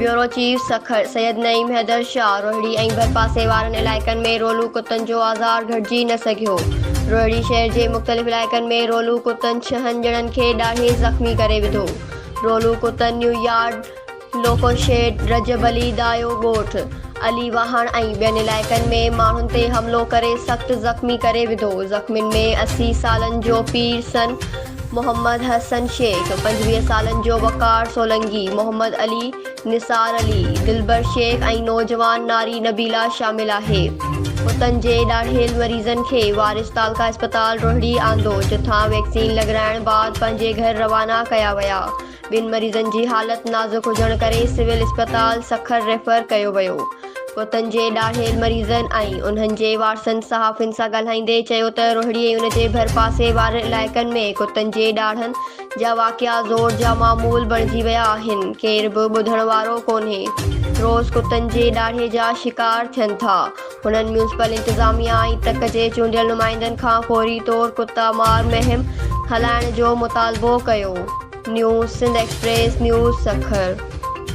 Bureau chief Sukkur Syed Naeem Haider Shah Rohri ۽ ڀرپاسي وارن علائقن ۾ رولو ڪتن جو آزار گهٽجي نه سگهيو. روهڙي شهر جي مختلف علائقن ۾ رولو ڪتن ڇهن ڄڻن کي ڏاڙهي زخمي ڪري وڌو. رولو ڪتن new yard, loco shed, Rajab Ali Dayo ڳوٺ، علي واهڻ ۽ ٻين علائقن ۾ ماڻهن تي حملو ڪري سخت زخمي ڪري وڌو. زخمين ۾ 80 سالن جو پير سن محمد حسن شيخ، 25 سالن جو وقار سولنگي، محمد علي، نثار علي، دلبر شيخ ۽ نوجوان ناري نبيلا شامل آهي. ڪتن جي ڏاڙهيل مريضن کي وارث تعلقه اسپتال روهڙي آندو، جتان ويڪسين لڳرائڻ بعد پنهنجي گهر روانا ڪيا ويا. ٻن مريضن جي حالت نازڪ هجڻ ڪري سول اسپتال سکر ريفر ڪيو ويو. ڪتن جي ڏاڙهيل مريضن ۽ انهن جي وارثن صحافين سان ڳالهائيندي چيو ته روهڙي ۽ ان جي ڀرپاسي وارن علائقن ۾ ڪتن جي ڏاڙهن جا واقعا زور جا معمول بڻجي ويا آهن، ڪير به ٻڌڻ وارو ڪونهي، روز ڪتن جي ڏاڙهي جا شڪار ٿين ٿا. هنن ميونسپل انتظاميا ۽ تڪ جي چونڊيل نمائندن کان فوري طور ڪتا مار مهم هلائڻ جو مطالبو ڪيو. News Sindh express news Sukkur.